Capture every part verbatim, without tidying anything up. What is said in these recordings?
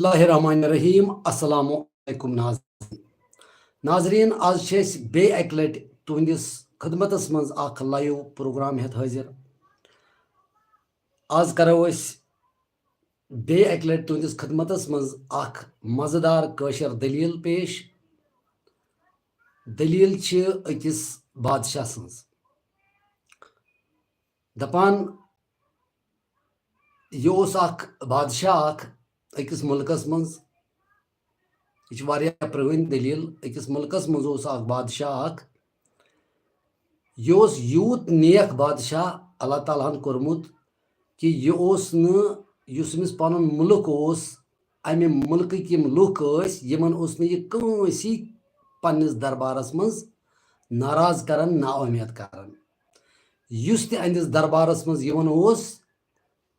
اللہ الرحمن الرحیم۔ السلام علیکم ناظرین۔ ناظرین، آز چھِ أسۍ بیٚیہِ اَکہِ لَٹہِ تُہنٛدِس خدمتس منٛز اکھ live program ہٮ۪تھ حٲضِر۔ آز کرو أسۍ بیٚیہِ اَکہِ لَٹہِ تُہنٛدِس خدمتس منٛز اکھ مزٕدار کٲشِر دٔلیٖل پیش۔ دٔلیٖل چھِ أکِس بادشاہ سٕنٛز۔ دَپان، یہِ اوس اکھ بادشاہ اکھ أکِس مُلکس منٛز۔ یہِ چھِ واریاہ پرٛٲنۍ دٔلیٖل۔ أکِس مُلکس منٛز اوس اکھ بادشاہ اکھ۔ یہِ اوس یوٗت نیک بادشاہ، اللہ تعالیٰ ہن کوٚرمُت، کہِ یہِ اوس نہٕ، یُس أمِس پنُن مُلک اوس، امہِ مُلکٕکۍ یِم لُکھ ٲسۍ، یِمن اوس نہٕ یہِ کٲنٛسی پننِس دربارس منٛز ناراض کران، نا اُمید کران۔ یُس تہِ أہنٛدِس دربارس منٛز یِوان اوس،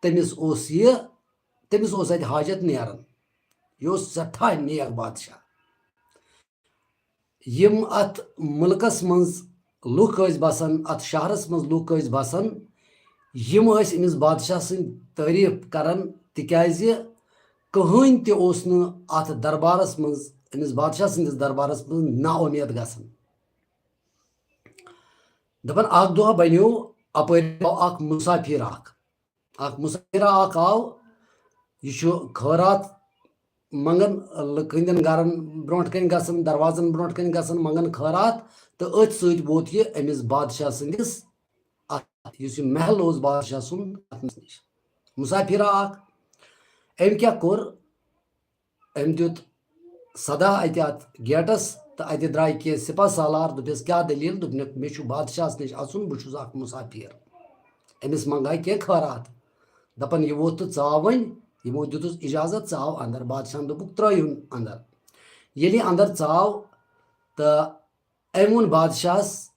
تٔمِس اوس یہِ، تٔمِس اوس اَتہِ حاجت نیران۔ یہِ اوس سٮ۪ٹھاہ نیک بادشاہ۔ یِم اَتھ مُلکس منٛز لُکھ ٲسۍ بسان، اَتھ شہرس منٛز لُکھ ٲسۍ بسان، یِم ٲسۍ أمِس بادشاہ سٕنٛدۍ تعریٖف کران، تِکیازِ کٕہٕنۍ تہِ اوس نہٕ اَتھ دربارس منٛز، أمِس بادشاہ سٕنٛدِس دربارس منٛز نا اُمید گژھان۔ دَپان، اکھ دۄہ بنیو، اپٲرۍ آو اکھ مسافر اکھ۔ اکھ مسافر اکھ آو، یہِ چھُ خٲرات منٛگان، لُکہٕ ہٕنٛدٮ۪ن گرن برونٛٹھ کنہِ گژھان، دروازن برونٛٹھ کنہِ گژھان، منٛگان خٲرات، تہٕ أتھۍ سۭتۍ ووت یہِ أمِس بادشاہ سٕنٛدِس اَتھ، یُس یہِ محل اوس بادشاہ سُنٛد، اَتھ نِش۔ مسافر اکھ، أمۍ کیٛاہ کوٚر؟ أمۍ دیُت صدا اَتہِ اَتھ گیٹس، تہٕ اَتہِ درٛاے کینٛہہ سپاہ سالار، دوٚپنَس، "کیٛاہ دٔلیٖل؟" دوٚپنَکھ، "مےٚ چھُ بادشاہَس نِش اَژُن، بہٕ چھُس اَکھ مُسافِر۔" أمِس منٛگاے کینٛہہ خٲرات۔ دَپان، یہِ ووت تہٕ ژاو وۄنۍ، یِمو دیُتُس اِجازت، ژاو اَندر۔ بادشاہَن دوٚپُکھ، "ترٛٲیہُن اَندر۔" ییٚلہِ یہِ اَندر ژاو، تہٕ أمۍ ووٚن بادشاہَس،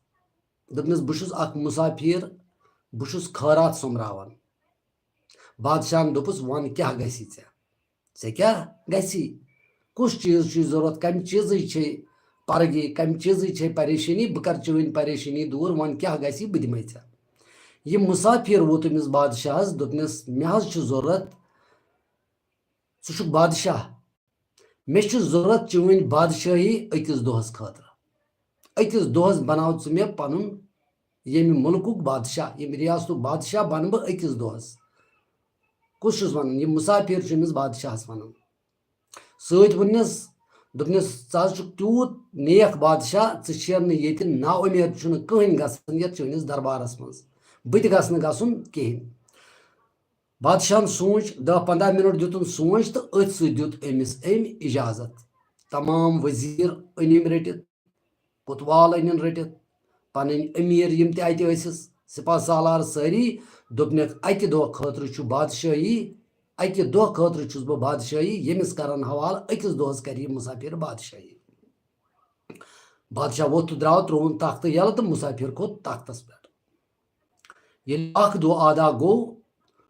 دوٚپنَس، "بہٕ چھُس اَکھ مُسافِر، بہٕ چھُس خٲرات سوٚمراوان۔" بادشاہَن دوٚپُس، "وَن، کیٛاہ گژھِ ژےٚ؟" ژےٚ کیٛاہ گژھی؟ کُس چیٖز چھُے ضوٚرَتھ؟ کَمہِ چیٖزٕچ چھے پرگی؟ کَمہِ چیٖزٕچ چھے پریشٲنی؟ بہٕ کَرٕ چٲنۍ پریشٲنی دوٗر۔ وَن، کیٛاہ گژھی، بہٕ دِمَے ژےٚ۔ یہِ مُسافِر ووت أمِس بادشاہَس، دوٚپنَس، "مےٚ حظ چھُ ضوٚرَتھ، ژٕ چھُکھ بادشاہ، مےٚ چھُ ضوٚرَتھ چٲنۍ بادشٲہی أکِس دۄہَس خٲطرٕ۔ أکِس دۄہَس بَناو ژٕ مےٚ پَنُن، ییٚمہِ مُلکُک بادشاہ، ییٚمہِ ریاستُک بادشاہ بَنہٕ بہٕ أکِس دۄہَس۔" کُس چھُس وَنان؟ یہِ مُسافِر چھُ أمِس بادشاہَس وَنان۔ سۭتۍ ووٚننَس، دوٚپنَس، "ژٕ حظ چھُکھ تیوٗت نیک بادشاہ، ژٕ چھَکھ نہٕ ییٚتہِ نا اُمید، چھُنہٕ کٕہٕنۍ گژھان یَتھ چٲنِس دربارَس منٛز۔ بہٕ تہِ گژھٕ نہٕ گژھُن کِہیٖنۍ۔" بادشاہَن سوٗنٛچ، دَہ پنٛداہ مِنَٹ دیُتُن سونٛچ، تہٕ أتھۍ سۭتۍ دیُت أمِس أمۍ اِجازت۔ تمام وزیٖر أنِم رٔٹِتھ، کوتوال أنِن رٔٹِتھ، پنٕنۍ أمیٖر یِم تہِ اَتہِ ٲسِس، سپاہ سالار سٲری، دوٚپنَکھ، "اَکہِ دۄہ خٲطرٕ چھُ بادشٲہی، اَکہِ دۄہ خٲطرٕ چھُس بہٕ بادشٲہی، ییٚمِس کرن حوالہٕ، أکِس دۄہَس کرِ یہِ مُسافِر بادشٲہی۔" بادشاہ ووٚتھ تہٕ درٛاو، ترٛووُن تختہٕ یَلہٕ تہٕ مُسافِر کھوٚت تختَس پٮ۪ٹھ۔ ییٚلہِ اکھ دۄہ آدا گوٚو،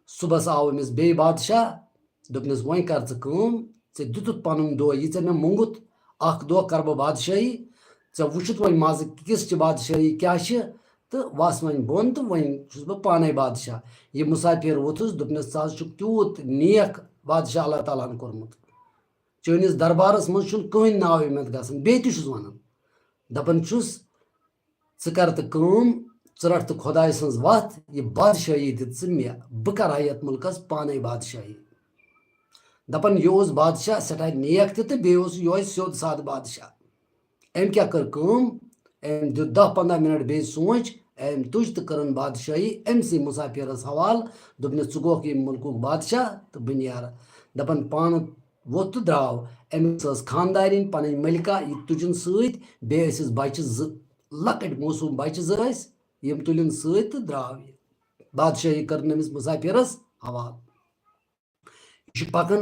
صُبحَس آو أمِس بیٚیہِ بادشاہ، دوٚپنَس، "وۄنۍ کر ژٕ کٲم، ژےٚ دیُتُتھ پَنُن دۄہ، یہِ ژےٚ مےٚ موٚنگُت، اکھ دۄہ کر بہٕ بادشٲہی، ژےٚ وٕچھُتھ وۄنۍ مَزٕ کِژھ چھِ بادشٲہی، کیٛاہ چھِ، تہٕ وَس وۄنۍ بۄن تہٕ وۄنۍ چھُس بہٕ پانَے بادشاہ۔" یہِ مُسافِر ووٚتھُس، دوٚپنَس، "ژٕ حظ چھُکھ تیوٗت نیک بادشاہ اللہ تعالیٰ ہَن کوٚرمُت، چٲنِس دربارَس منٛز چھُنہٕ کٕہٕنۍ ناو اُمید گژھان۔" بیٚیہِ تہِ چھُس وَنان، دَپان چھُس، "ژٕ کر تہٕ کٲم، ژٕ رَٹ تہٕ خۄداے سٕنٛز وَتھ، یہِ بادشٲہی دِ ژٕ مےٚ، بہٕ کَرٕ ہا یَتھ مُلکَس پانَے بادشٲہی۔" دَپان، یہِ اوس بادشاہ سٮ۪ٹھاہ نیک تہِ تہٕ بیٚیہِ اوس یِہوٚے سیوٚد سادٕ بادشاہ۔ أمۍ کیٛاہ کٔر کٲم؟ أمۍ دیُت دَہ پنٛداہ مِنَٹ بیٚیہِ سونٛچ، أمۍ تُج تہٕ کٔرٕن بادشٲہی أمۍ سٕے مُسافِرَس حوالہٕ، دوٚپنَس، "ژٕ گوکھ ییٚمہِ مُلکُک بادشاہ تہٕ بہٕ نیرٕ۔" دَپان، پانہٕ ووٚتھ تہٕ درٛاو۔ أمِس ٲس خانٛدارِنۍ، پَنٕنۍ مٔلِکہ، یہِ تُجِن سۭتۍ، بیٚیہِ ٲسِس بَچہِ زٕ، لۄکٕٹۍ معصوٗم بَچہِ زٕ ٲسۍ، یِم تُلِن سۭتۍ تہٕ درٛاو یہِ۔ بادشٲہی کٔرٕن أمِس مُسافِرَس حوالہٕ۔ یہِ چھُ پَکان،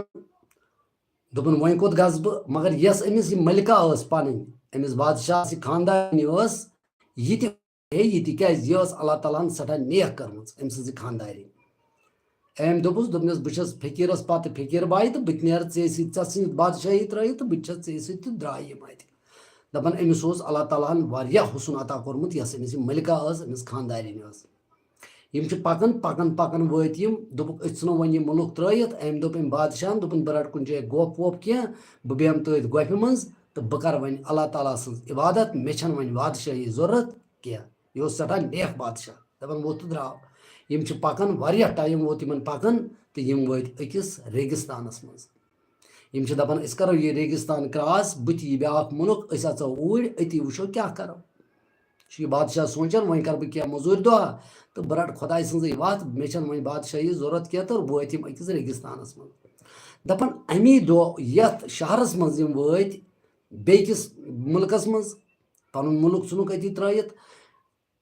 دوٚپُن، "وۄنۍ کوٚت گژھٕ بہٕ؟" مگر یۄس أمِس یہِ مٔلِکہ ٲس پَنٕنۍ، أمِس بادشاہَس یہِ خانٛدارِنۍ ٲس، یہِ تہِ ہے، یہِ تہِ کیٛازِ؟ یہِ ٲس اللہ تعالیٰ ہَن سٮ۪ٹھاہ نیک کٔرمٕژ أمۍ سٕنٛز یہِ خانٛدارِنۍ۔ أمۍ دوٚپُس، دوٚپنَس، "بہٕ چھَس فقیٖرَس پَتہٕ فقیٖر باے تہٕ بہٕ تہِ نیرٕ ژےٚ سۭتۍ، ژےٚ سٕنٛز بادشٲہی ترٛٲیِتھ تہٕ بہٕ تہِ چھَس ژےٚ سۭتۍ۔" تہٕ درٛاے یِم اَتہِ۔ دَپان، أمِس اوس اللہ تعالیٰ ہَن واریاہ حُسُن عطا کوٚرمُت، یۄس أمِس یہِ مٔلِکہ ٲس، أمِس خانٛدارِنۍ ٲس۔ یِم چھِ پکان، پکان، پکان وٲتۍ یِم، دوٚپُکھ، "أسۍ ژھٕنو وۄنۍ یہِ مُلُک ترٲیِتھ۔" أمۍ دوٚپ أمۍ بادشاہن، دوٚپُن، "بہٕ رٹہٕ کُنہِ جایہِ گۄپھ وۄپھ کینٛہہ، بہٕ بیٚہمہٕ تٔتھۍ گۄپھِ منٛز تہٕ بہٕ کرٕ وۄنۍ اللہ تعالیٰ سٕنٛز عبادت، مےٚ چھَنہٕ وۄنۍ بادشاہی ضروٗرت کینٛہہ۔" یہِ اوس سٮ۪ٹھاہ نیک بادشاہ، دَپان ووٚتھ تہٕ درٛاو۔ یِم چھِ پکان، واریاہ ٹایم ووت یِمن پکان تہٕ یِم وٲتۍ أکِس ریگِستانس منٛز۔ یِم چھِ دَپان، "أسۍ کَرو یہِ ریگِستان کراس، بٕتھِ یی بیٛاکھ مُلُک، أسۍ اَژو اوٗرۍ، أتی وٕچھو کیٛاہ کَرو۔" چھُ یہِ بادشاہ سونٛچان، "وۄنۍ کَرٕ بہٕ کینٛہہ مٔزوٗرۍ دۄہ تہٕ بہٕ رَٹہٕ خۄداے سٕنٛزٕے وَتھ، مےٚ چھَنہٕ وۄنۍ بادشاہی ضوٚرَتھ کینٛہہ" تہٕ وٲتۍ یِم أکِس ریگِستانَس منٛز۔ دَپان، اَمی دۄہ یَتھ شہرَس منٛز یِم وٲتۍ، بیٚکِس مُلکَس منٛز، پَنُن مُلُک ژھُنُکھ أتی ترٛٲیِتھ،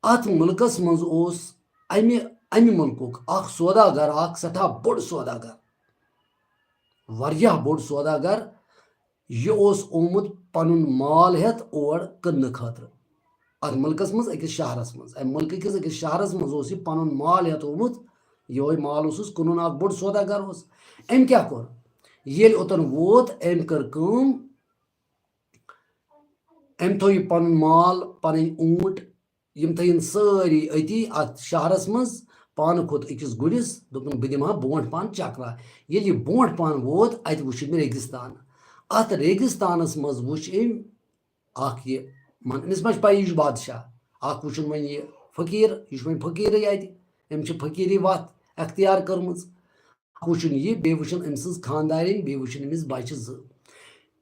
اَتھ مُلکَس منٛز اوس اَمہِ، اَمہِ مُلکُک اَکھ سوداگر، اَکھ سٮ۪ٹھاہ بوٚڑ سوداگر، واریاہ بوٚڑ سوداگر۔ یہِ اوس آمُت پنُن مال ہٮ۪تھ اور کٕننہٕ خٲطرٕ۔ اتھ مُلکس منٛز أکِس شہرس منٛز، امہِ مُلکہٕ کِس أکِس شہرس منٛز اوس یہِ پنُن مال ہٮ۪تھ آمُت۔ یِہوے مال اوسُس کٕنُن، اکھ بوٚڑ سوداگر اوس۔ أمۍ کیٛاہ کوٚر؟ ییٚلہِ اوٚتن ووت، أمۍ کٔر کٲم، أمۍ تھوو یہِ پنُن مال، پنٕنۍ اوٗنٹ، یِم تھٲیِن سٲری أتی اَتھ شہرَس منٛز۔ پانہٕ کھوٚت أکِس گُرِس، دوٚپُن، "بہٕ دِمہٕ ہا برونٛٹھ پَہَن چکرا۔" ییٚلہِ یہِ برونٛٹھ پَہَن ووت، اَتہِ وُچھ أمۍ ریگِستان۔ اَتھ ریگِستانَس منٛز وُچھ أمۍ اَکھ یہِ، من-، أمِس ما چھِ پَے، یہِ چھُ بادشاہ۔ اَکھ وُچھُن وۄنۍ یہِ فقیٖر، یہِ چھُ وۄنۍ فقیٖرٕے اَتہِ۔ أمۍ چھِ فقیٖری وَتھ اختیار کٔرمٕژ۔ وُچھُن یہِ، بیٚیہِ وُچھُن أمۍ سٕنٛز خانٛدارِنۍ، بیٚیہِ وُچھُن أمِس بَچہِ زٕ۔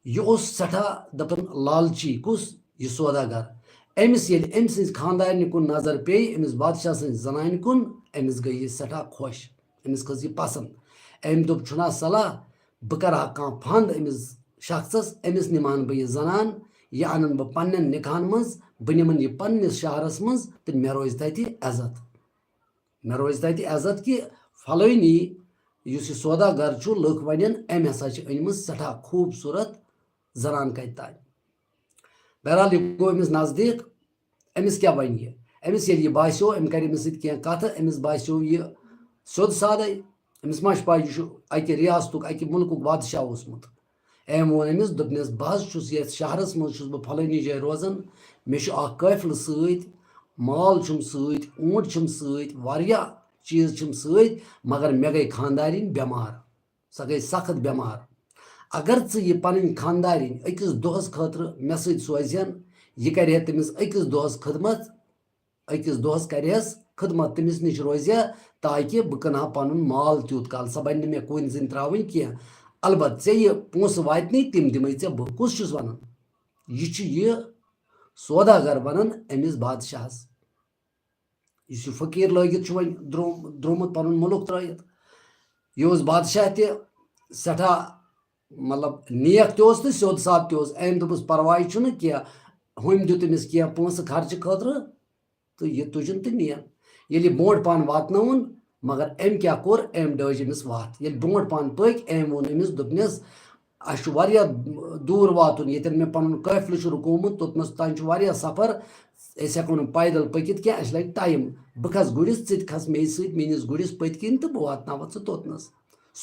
یہِ اوس سٮ۪ٹھاہ، دَپان، لالچی۔ کُس؟ یہِ سوداگر۔ أمِس ییٚلہِ أمۍ سٕنٛزِ خانٛدارِنہِ کُن نظر پیٚیہِ، أمِس بادشاہ سٕنٛزِ زنانہِ کُن، أمِس گٔے یہِ سٮ۪ٹھاہ خۄش، أمِس کھٔژ یہِ پسنٛد۔ أمۍ دوٚپ، "چھُنا صلاح، بہٕ کرٕ ہا کانٛہہ پھنٛد أمِس شخصس، أمِس نِمہٕ ہن بہٕ یہِ زنان، یہِ انن بہٕ پننٮ۪ن نِکاحن منٛز، بہٕ نِمن یہِ پننِس شہرس منٛز تہٕ مےٚ روزِ تتہِ عزت۔" مےٚ روزِ تَتہِ عزت کہِ فلٲنی یُس یہِ سوداگر چھُ، لُکھ وَنن، "أمۍ ہسا چھِ أنمٕژ سٮ۪ٹھاہ خوٗبصوٗرت زنان کَتہِ تانۍ۔" بہرحال، یہِ گوٚو أمِس نزدیٖک۔ أمِس کیٛاہ وَنہِ یہِ؟ أمِس ییٚلہِ یہِ باسیو، أمۍ کَرِ أمِس سۭتۍ کینٛہہ کَتھٕ، أمِس باسیو یہِ سیوٚد سادَے۔ أمِس ما چھِ پَے، یہِ چھُ اَکہِ رِیاستُک، اَکہِ مُلکُک بادشاہ اوسمُت۔ أمۍ ووٚن أمِس، دوٚپنَس، "بہٕ حظ چھُس یَتھ شہرَس منٛز چھُس بہٕ فلٲنی جایہِ روزان، مےٚ چھُ اَکھ قٲفلہٕ سۭتۍ، مال چھُم سۭتۍ، اوٗنٹ چھُم سۭتۍ، واریاہ چیٖز چھِم سۭتۍ، مگر مےٚ گٔے خانٛدارِنۍ بٮ۪مار، سۄ گٔے سخت بٮ۪مار۔ اگر ژٕ یہِ پنٕنۍ خانٛدارِنۍ أکِس دۄہس خٲطرٕ مےٚ سۭتۍ سوزِہن، یہِ کرِ ہے تٔمِس أکِس دۄہس خدمت، أکِس دۄہس کرِ ہس خدمت، تٔمِس نِش روزِ ہے، تاکہِ بہٕ کٕنہٕ ہا پنُن مال تیوٗت کال، سۄ بنہِ نہٕ مےٚ کُنۍ زٔنۍ ترٛاوٕنۍ کینٛہہ۔ البتہٕ ژےٚ یہِ پونٛسہٕ واتنٕے، تِم دِمے ژےٚ بہٕ۔" کُس چھُس ونان؟ یہِ چھُ یہِ سوداگر ونان أمِس بادشاہس، یُس یہِ فقیٖر لٲگِتھ چھُ وۄنۍ درٛو-، درٛومُت پنُن مُلُک ترٲیِتھ۔ یہِ اوس بادشاہ تہِ سٮ۪ٹھاہ، مطلب، نیک تہِ اوس تہٕ سیوٚد سادٕ تہِ اوس۔ أمۍ دوٚپُس، "پرواے چھُنہٕ کینٛہہ، ہُمۍ دیُت أمِس کینٛہہ پونٛسہٕ خرچہٕ خٲطرٕ تہٕ یہِ تُجُن تہٕ نِیَن۔" ییٚلہِ یہِ برونٛٹھ پہن واتنٲوُن، مگر أمۍ کیٛاہ کوٚر؟ أمۍ ڈٲج أمِس وَتھ۔ ییٚلہِ برونٛٹھ پہن پٔکۍ، أمۍ ووٚن أمِس، دوٚپنَس، "اَسہِ چھُ واریاہ دوٗر واتُن، ییٚتٮ۪ن مےٚ پَنُن قٲفلہٕ چھُ رُکومُت، توٚتنَس تام چھُ واریاہ سفر، أسۍ ہٮ۪کو نہٕ پیدل پٔکِتھ کینٛہہ، اَسہِ لَگہِ ٹایم۔ بہٕ کھَسہٕ گُرِس، ژٕ تہِ کھَس مے سۭتۍ میٛٲنِس گُرِس پٔتۍ کِنۍ تہٕ بہٕ واتناوَتھ ژٕ توٚتنَس۔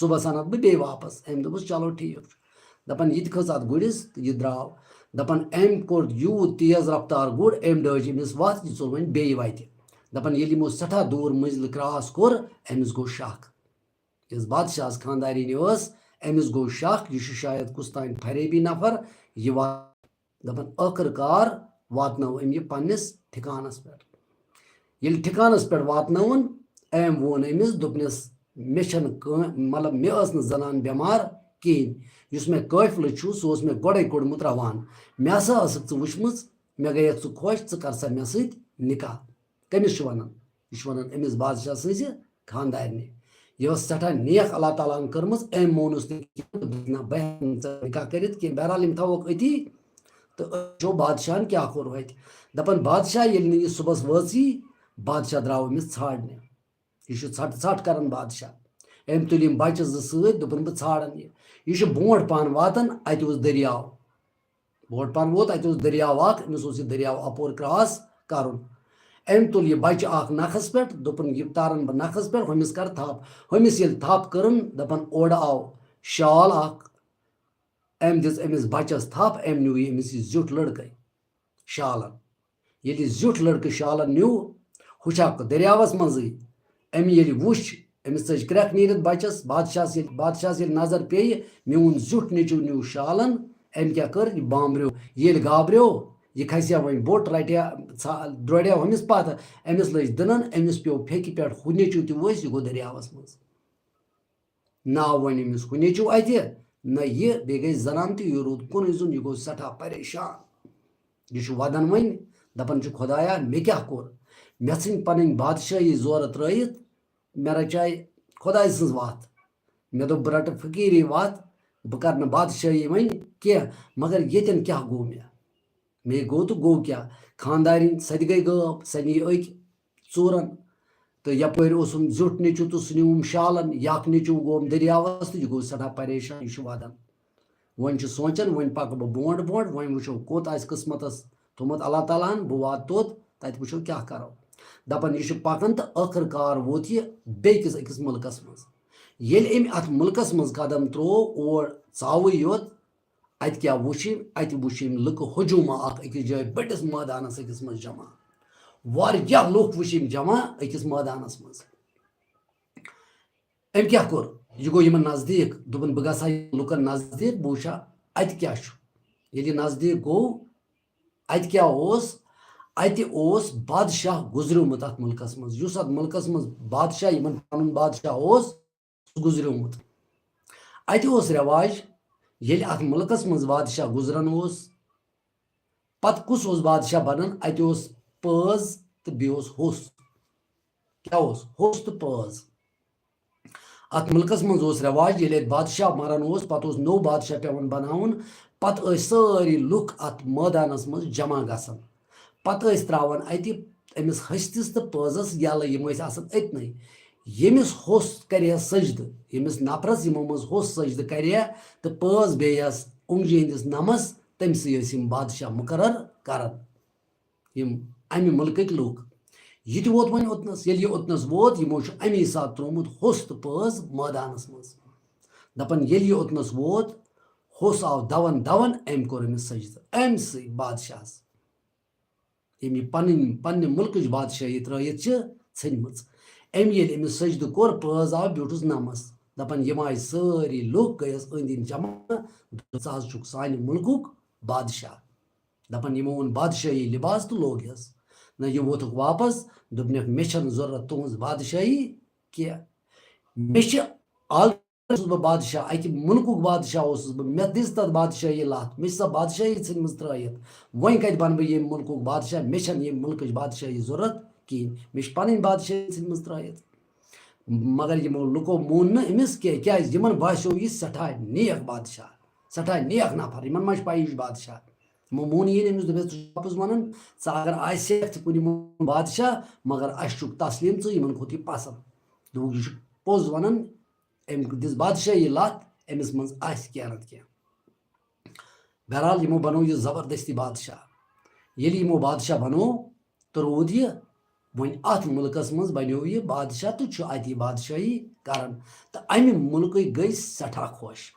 صُبحَس اَنَتھ بہٕ بیٚیہِ واپَس۔" أمۍ دوٚپُس، "چلو ٹھیٖک چھُ۔" دَپان، یہِ تہِ کھٔژ اَتھ گُرِس تہٕ یہِ درٛاو۔ دَپان، أمۍ کوٚر یوٗت تیز رفتار گُر، أمۍ ڈٲج أمِس وَتھ، یہِ ژوٚل وۄنۍ بیٚیہِ وَتہِ۔ دَپان، ییٚلہِ یِمو سٮ۪ٹھاہ دوٗر مٔنزِل کراس کوٚر، أمِس گوٚو شک۔ یُس بادشاہس خانٛدارِنۍ ٲس، أمِس گوٚو شک، یہِ چھُ شاید کُس تام فریبی نفر، یہِ وا-، دَپان، ٲخٕر کار واتنٲو أمۍ یہِ پننِس ٹھِکانس پٮ۪ٹھ۔ ییٚلہِ ٹھِکانس پٮ۪ٹھ واتنٲوُن، أمۍ ووٚن أمِس، دوٚپنَس، "مےٚ چھَنہٕ کٲ-، مطلب، مےٚ ٲس نہٕ زنان بٮ۪مار کِہیٖنۍ۔ یُس مےٚ قٲفلہٕ چھُ، سُہ اوس مےٚ گۄڈَے کوٚڑمُت روان۔ مےٚ ہسا ٲسٕکھ ژٕ وٕچھمٕژ، مےٚ گٔیَکھ ژٕ خۄش، ژٕ کر سا مےٚ سۭتۍ نِکاح۔" کٔمِس چھُ وَنان؟ یہِ چھُ وَنان أمِس بادشاہ سٕنٛزِ خانٛدارنہِ۔ یہِ ٲس سٮ۪ٹھاہ نیک اللہ تعالیٰ ہن کٔرمٕژ، أمۍ مونُس نہٕ کینٛہہ، دوٚپُن، "نہ، بہٕ ہٮ۪کہٕ نہٕ ژےٚ نِکاح کٔرِتھ کینٛہہ۔" بہرحال، یِم تھاووکھ أتی تہٕ أسۍ وٕچھو بادشاہن کیٛاہ کوٚر ہوٚتہِ۔ دَپان، بادشاہ ییٚلہِ نہٕ یہِ صُبحس وٲژٕے، بادشاہ درٛاو أمِس ژھانٛڈنہِ۔ یہِ چھُ ژھٹہٕ ژھٹھ کران بادشاہ۔ أمۍ تُلۍ یِم بچہٕ زٕ سۭتۍ، دوٚپُن، "بہٕ ژھانٛڈن یہِ۔" یہِ چھُ برونٛٹھ پہن واتان، اَتہِ اوس دٔریاو۔ برونٛٹھ پہن ووت، اَتہِ اوس دٔریاو اکھ، أمِس اوس یہِ دٔریاو اَپور کراس کرُن۔ أمۍ تُل یہِ بچہٕ اکھ نکھس پٮ۪ٹھ، دوٚپُن، "یہِ تارن بہٕ نکھس پٮ۪ٹھ، ہُمِس کر تھپھ۔" ہُمِس ییٚلہِ تھپھ کٔرٕن، دپان، اورٕ آو شال اکھ۔ أمۍ دِژ أمِس بچس تھپھ، أمۍ نیوٗ یہِ أمِس یہِ زیُٹھ لڑکے شالن۔ ییٚلہِ یہِ زیُٹھ لڑکہٕ شالن نیوٗ، ہُہ چھا دٔریاوس منٛزٕے، أمۍ ییٚلہِ وُچھ، أمِس ژٔج کرٛٮ۪کھ نیٖرِتھ بَچَس۔ بادشاہَس ییٚلہِ، بادشاہَس ییٚلہِ نظر پیٚیہِ، میون زیُٹھ نیٚچوٗ نیوٗ شالَن۔ أمۍ کیٛاہ کٔر؟ یہِ بامبریو۔ ییٚلہِ گابریو، یہِ کھسہِ ہا وۄنۍ بوٚٹ، رَٹہِ ہا، ژھا-، درٛوڑِ ہا ہُمِس پَتھ۔ أمِس لٔج دٕنَن، أمِس پیوٚو پھیٚکہِ پٮ۪ٹھ ہُہ نیٚچوٗ تہِ ؤسۍ، یہِ گوٚو دٔریاوَس منٛز۔ ناو وۄنۍ أمِس ہُہ نیٚچوٗ اَتہِ، نہ یہِ، بیٚیہِ گٔے زَنان تہِ، یہِ روٗد کُنُے زوٚن، یہِ گوٚو سٮ۪ٹھاہ پریشان۔ یہِ چھُ وَدان وۄنۍ، دَپان چھُ، "خۄدایا، مےٚ کیٛاہ کوٚر؟ مےٚ ژھٕنۍ پَنٕنۍ بادشٲہی زورٕ ترٛٲیِتھ، مےٚ رَچاے خۄداے سٕنٛز وَتھ۔ مےٚ دوٚپ، بہٕ رَٹہٕ فقیٖری وَتھ، بہٕ کَرٕ نہٕ بادشٲہی وۄنۍ کینٛہہ، مگر ییٚتٮ۪ن کیٛاہ گوٚو مےٚ؟" مے گوٚو تہٕ گوٚو کیٛاہ؟ خانٛدارِنۍ سۄ تہِ گٔے غٲب، سۄ نی أکۍ ژوٗرَن۔ تہٕ یَپٲرۍ اوسُم زیُٹھ نیٚچوٗ تہٕ سُہ نیوٗم شالَن، یہِ اَکھ نیٚچوٗ گوٚوُم دٔریاوَس تہٕ یہِ گوٚو سٮ۪ٹھاہ پریشان، یہِ چھُ وَدان۔ وۄنۍ چھُ سونٛچان، وۄنۍ پَکہٕ بہٕ برونٛٹھ برونٛٹھ، وۄنۍ وٕچھو کوٚت آسہِ قٕسمَتَس تھوٚمُت اللہ تعالیٰ ہَن، بہٕ واتہٕ توٚت، تَتہِ وٕچھو کیٛاہ کَرو۔ دَپان یہِ چھُ پَکان تہٕ ٲخٕر کار ووت یہِ بیٚیہِ کِس أکِس مُلکَس منٛز۔ ییٚلہِ أمۍ اَتھ مُلکَس منٛز قدم ترٛوو، اور ژاوٕے یوت، اَتہِ کیٛاہ وُچھ أمۍ؟ اَتہِ وُچھ أمۍ لُکہٕ ہجوٗمہ اَکھ أکِس جایہِ بٔڑِس مٲدانَس أکِس منٛز جمع۔ واریاہ لُکھ وُچھ أمۍ جمع أکِس مٲدانَس منٛز۔ أمۍ کیٛاہ کوٚر؟ یہِ گوٚو یِمَن نزدیٖک، دوٚپُن، "بہٕ گژھٕ ہا یِمَن لُکَن نزدیٖک، بہٕ وٕچھِ ہا اَتہِ کیٛاہ چھُ۔" ییٚلہِ یہِ نزدیٖک گوٚو، اَتہِ کیٛاہ اوس؟ اَتہِ اوس بادشاہ گُزریومُت اَتھ مُلکَس منٛز۔ یُس اَتھ مُلکَس منٛز بادشاہ، یِمَن پَنُن بادشاہ اوس، گُزریومُت۔ اَتہِ اوس رٮ۪واج، ییٚلہِ اَتھ مُلکَس منٛز بادشاہ گُزران اوس، پَتہٕ کُس اوس بادشاہ بَنان؟ اَتہِ اوس پٲز تہٕ بیٚیہِ اوس ہوٚس۔ کیٛاہ اوس؟ ہوٚس تہٕ پٲز۔ اَتھ مُلکَس منٛز اوس رٮ۪واج، ییٚلہِ اَتہِ بادشاہ مَران اوس، پَتہٕ اوس نوٚو بادشاہ پٮ۪وان بَناوُن۔ پَتہٕ ٲسۍ سٲری لُکھ اَتھ مٲدانَس منٛز جمع گژھان۔ پَتہٕ ٲسۍ ترٛاوان اَتہِ أمِس ۂستِس تہٕ پٲزَس یَلہٕ، یِم ٲسۍ آسان أتنٕے۔ ییٚمِس ہوٚس کَرِ ہا سجدٕ، ییٚمِس نفرَس یِمو منٛز ہوٚس سجدٕ کَرِ ہا تہٕ پٲز بیٚہہِ ہَس اوٚنٛگجہِ ہِنٛدِس نَمَس، تٔمۍ سٕے ٲسۍ یِم بادشاہ مُقرر کَران، یِم اَمہِ مُلکٕکۍ لُکھ۔ یہِ تہِ ووت وۄنۍ اوٚتنَس۔ ییٚلہِ یہِ اوٚتنَس ووت، یِمو چھُ اَمی ساتہٕ ترٛوومُت ہوٚس تہٕ پٲز مٲدانَس منٛز۔ دَپان، ییٚلہِ یہِ اوٚتنَس ووت، ہوٚس آو دَوان دَوان، أمۍ کوٚر أمِس سجدٕ، أمۍ سٕے بادشاہَس، ییٚمۍ یہِ پنٕنۍ، پننہِ مُلکٕچ بادشٲہی ترٲیِتھ چھِ ژھٕنمٕژ۔ أمۍ ییٚلہِ أمِس سجدٕ کوٚر، پٲز آو، بیوٗٹھُس نمس۔ دپان، یِم آیہِ سٲری لُکھ، گٔیَس أنٛدۍ أنٛدۍ جمع، دوٚپُس، "ژٕ حظ چھُکھ سانہِ مُلکُک بادشاہ۔" دپان، یِمو اوٚن بادشٲہی لباس تہٕ لوگ یَس۔ نہ، یہِ ووتُکھ واپس، دوٚپنَکھ، "مےٚ چھَنہٕ ضروٗرت تُہٕنٛز بادشٲہی کینٛہہ۔ مےٚ چھِ آل اوسُس بہٕ بادشاہ، اَکہِ مُلکُک بادشاہ اوسُس بہٕ، مےٚ دِژ تَتھ بادشٲہی لَتھ، مےٚ چھِ سۄ بادشٲہی ژھٕنمٕژ ترٛٲیِتھ۔ وۄنۍ کَتہِ بَنہٕ بہٕ ییٚمہِ مُلکُک بادشاہ؟ مےٚ چھَنہٕ ییٚمہِ مُلکٕچ بادشٲہی ضوٚرَتھ کِہیٖنۍ، مےٚ چھِ پَنٕنۍ بادشٲہی ژھٕنمٕژ ترٛٲیِتھ۔" مگر یِمو لُکو مون نہٕ أمِس کینٛہہ، کیٛازِ یِمَن باسیو یہِ سٮ۪ٹھاہ نیک بادشاہ، سٮ۪ٹھاہ نیک نفر، یِمَن ما چھِ پَیی یہِ چھُ بادشاہ۔ یِمو مون یی نہٕ أمِس، دوٚپُس، "ژٕ چھُکھ پوٚز وَنان، ژٕ اگر آسہِ ہٮ۪کھ تہِ کُنہِ مُلکُک بادشاہ، مگر اَسہِ چھُکھ تسلیٖم ژٕ یِمَن کھۄتہٕ یہِ پَسنٛد۔" دوٚپُکھ، "یہِ چھُ پوٚز وَنان، أمۍ دِژ بادشٲہی لَتھ، أمِس منٛز آسہِ کینٛہہ نَتہٕ کینٛہہ۔" بہرحال، یِمو بَنوو یہِ زبردستی بادشاہ۔ ییٚلہِ یِمو بادشاہ بَنوو، تہٕ روٗد یہِ وۄنۍ اَتھ مُلکَس منٛز، بَنیو یہِ بادشاہ تہٕ چھُ اَتہِ یہِ بادشٲہی کران۔ تہٕ اَمہِ مُلکٕکۍ گٔے سٮ۪ٹھاہ خۄش،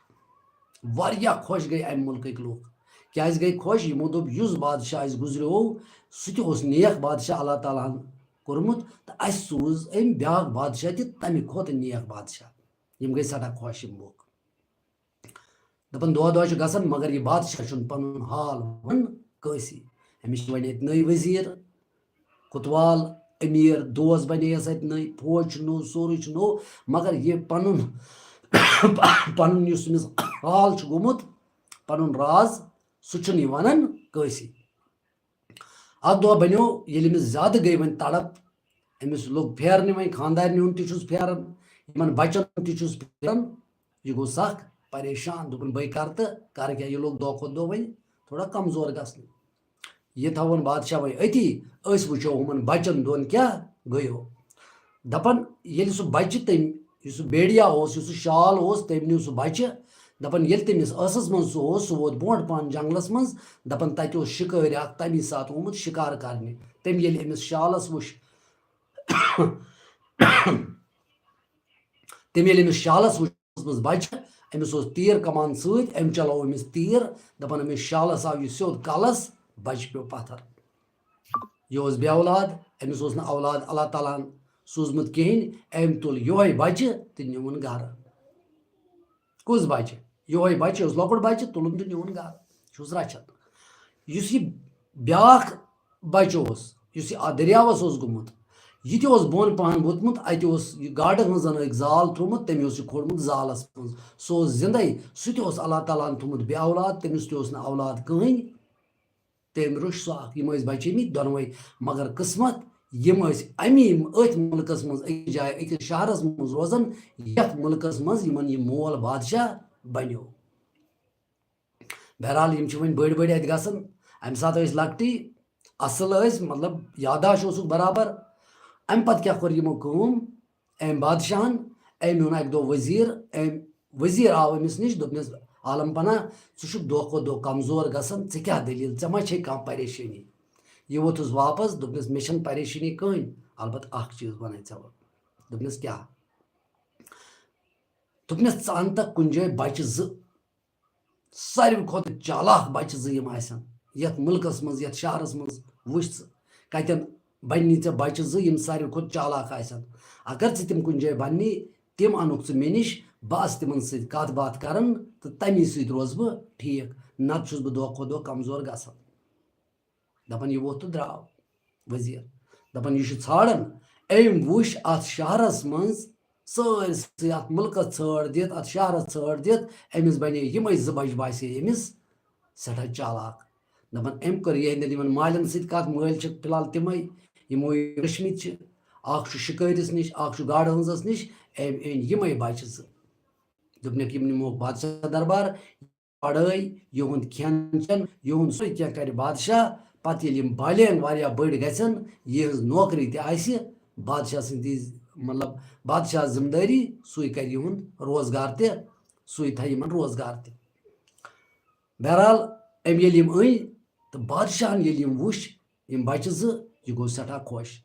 واریاہ خۄش گٔے اَمہِ مُلکٕکۍ لُکھ۔ کیٛازِ گٔے خۄش؟ یِمو دوٚپ، "یُس بادشاہ اَسہِ گُزریو، سُہ تہِ اوس نیک بادشاہ اللہ تعالیٰ ہَن کوٚرمُت، تہٕ اَسہِ سوٗز أمۍ بیٛاکھ بادشاہ تہِ تَمہِ کھۄتہٕ نیک بادشاہ۔" یِم گٔے سٮ۪ٹھاہ خۄش یِم لُکھ۔ دَپان، دۄہ دۄہ چھُ گژھان، مگر یہِ بادشاہ چھُنہٕ پَنُن حال وَنان کٲنٛسی۔ أمِس چھِ وۄنۍ ییٚتہِ نٔے ؤزیٖر، کوتوال، أمیٖر، دوس بَنے یَس اَتہِ نٔے، فوج چھُ نوٚو، سورُے چھُ نوٚو، مگر یہِ پَنُن، پَنُن یُس أمِس حال چھُ گوٚمُت، پَنُن راز، سُہ چھُنہٕ یہِ وَنان کٲنٛسی۔ اَکھ دۄہ بَنیو، ییٚلہِ أمِس زیادٕ گٔے وۄنۍ تڑپ، أمِس لوٚگ پھیرنہِ وۄنۍ، خانٛدارنہِ ہُنٛد تہِ چھُس پھیران، یِمَن بَچَن ہُنٛد تہِ چھُس پھیران، یہِ گوٚو سَکھ پریشان، دوٚپُن، "بٔے کَرٕ تہٕ کَرٕ کیٛاہ؟" یہِ لوٚگ دۄہ کھۄتہٕ دۄہ وۄنۍ تھوڑا کمزور گژھنہِ۔ یہِ تھاوون بادشاہ وۄنۍ أتی، أسۍ وٕچھو یِمَن بَچَن دۄن کیٛاہ گٔیو۔ دَپان، ییٚلہِ سُہ بَچہِ تٔمۍ، یُس سُہ بیڑیا اوس، یُس سُہ شال اوس، تٔمۍ نیوٗ سُہ بَچہِ۔ دَپان، ییٚلہِ تٔمِس ٲسَس منٛز سُہ اوس، سُہ ووت برونٛٹھ پَہَن جنٛگلَس منٛز۔ دَپان، تَتہِ اوس شِکٲرۍ اَکھ تَمی ساتہٕ آمُت شِکار کَرنہِ۔ تٔمۍ ییٚلہِ أمِس شالَس وٕچھ، تٔمۍ ییٚلہِ أمِس شالَس وٕچھ، منٛز بَچہِ، أمِس اوس تیٖر کمان سۭتۍ، أمۍ چلٲو أمِس تیٖر، دَپان، أمِس شالَس آو یہِ سیوٚد کَلَس، بَچہِ پیوٚو پَتھر۔ یہِ اوس بے اولاد، أمِس اوس نہٕ اولاد، اللہ تعالیٰ ہَن سوٗزمُت کِہیٖنۍ، أمۍ تُل یِہوٚے بَچہٕ تہٕ نیوٗن گَرٕ۔ کُس بَچہٕ؟ یِہوٚے بَچہٕ اوس، لۄکُٹ بَچہٕ، تُلُن تہٕ نیوٗن گَرٕ۔ چھُس رَچھان۔ یُس یہِ بیٛاکھ بَچہٕ اوس، یُس یہِ اَتھ دٔریاوَس اوس گوٚمُت، یہِ تہِ اوس بۄن پَہَن ووٚتھمُت، اَتہِ اوس یہِ گاڈٕ ہٲنزَن أکۍ زال تھوٚومُت، تٔمۍ اوس یہِ کھولمُت زالَس منٛز۔ سُہ اوس زِندَے، سُہ تہِ اوس اللہ تعالیٰ ہَن تھوٚومُت بے اولاد، تٔمِس تہِ اوس نہٕ اولاد کٕہٕنۍ۔ تٔمۍ روٚچھ سُہ اَکھ۔ یِم ٲسۍ بَچیمٕتۍ دۄنوَے، مگر قٕسمت، یِم ٲسۍ اَمی، أتھۍ مُلکَس منٛز، أکِس جایہِ، أکِس شہرَس منٛز روزان، یَتھ مُلکَس منٛز یِمَن یہِ مول بادشاہ بَنیو۔ بہرحال، یِم چھِ وۄنۍ بٔڑۍ بٔڑۍ اَتہِ گژھان۔ اَمہِ ساتہٕ ٲسۍ لۄکٹی، اَصٕل ٲسۍ، مطلب، یاداشت اوسُکھ برابر۔ اَمہِ پَتہٕ کیٛاہ کوٚر یِمو کٲم؟ أمۍ بادشاہَن، أمۍ اوٚن اَکہِ دۄہ ؤزیٖر، أمۍ ؤزیٖر آو أمِس نِش، دوٚپنَس، "عالم پناہ، ژٕ چھُکھ دۄہ کھۄتہٕ دۄہ کمزور گژھان، ژےٚ کیٛاہ دٔلیٖل؟ ژےٚ ما چھے کانٛہہ پریشٲنی؟" یہِ ووٚتھُس واپس، دوٚپنَس، "مےٚ چھَنہٕ پریشٲنی کٕہٕنۍ، البتہٕ اَکھ چیٖز وَنَے ژےٚ بہٕ۔" دوٚپنَس، "کیٛاہ؟" دوٚپنَس، "ژٕ اَن تہٕ کُنہِ جایہِ بَچہٕ زٕ، ساروی کھۄتہٕ چالاک بَچہٕ زٕ یِم آسَن، یَتھ مُلکَس منٛز، یَتھ شہرَس منٛز، وٕچھ ژٕ، کَتٮ۪ن بَننی ژےٚ بَچہٕ زٕ، یِم ساروی کھۄتہٕ چالاک آسَن۔ اگر ژٕ تِم کُنہِ جایہِ بَننی، تِم اَنُکھ ژٕ مےٚ نِش، بہٕ آسہٕ تِمَن سۭتۍ کَتھ باتھ کَران تہٕ تَمی سۭتۍ روزٕ بہٕ ٹھیٖک، نَتہٕ چھُس بہٕ دۄہ کھۄتہٕ دۄہ کمزور گژھان۔" دَپان، یہِ ووٚتھ تہٕ درٛاو ؤزیٖر۔ دَپان، یہِ چھُ ژھانٛڈان۔ أمۍ وٕچھ اَتھ شہرَس منٛز سٲرسٕے، اَتھ مُلکَس ژھٲڑ دِتھ، اَتھ شہرَس ژھٲڑ دِتھ، أمِس بَنے یِمَے زٕ بَچہٕ باسے أمِس سٮ۪ٹھاہ چالاک۔ دَپان، أمۍ کٔر یِہِنٛدٮ۪ن یِمَن مالٮ۪ن سۭتۍ کَتھ، مٲلۍ چھِ فی الحال تِمَے، یِمو یہِ رٔچھمٕتۍ چھِ۔ اَکھ چھُ شِکٲرِس نِش، اَکھ چھُ گاڈٕ ہٲنزَس نِش، أمۍ أنۍ یِمَے بَچہٕ زٕ۔ دوٚپنَکھ، یِم نِموکھ بادشاہ دربار، پڑھٲے، یِہُنٛد کھٮ۪ن چٮ۪ن، یِہُنٛد سورُے کینٛہہ کَرِ بادشاہ۔ پَتہٕ ییٚلہِ یِم بالینگ واریاہ بٔڑۍ گژھن، یِہٕنٛز نوکری تہِ آسہِ بادشاہ سٕنٛدِ، مطلب، بادشاہ ذمہٕ دٲری، سُے کَرِ یِہُنٛد روزگار تہِ، سُے تھایہِ یِمَن روزگار تہِ۔ بہرحال، أمۍ ییٚلہِ یِم أنۍ تہٕ بادشاہَن ییٚلہِ یِم وٕچھ، یِم بَچہٕ زٕ، یہِ گوٚو سٮ۪ٹھاہ خۄش۔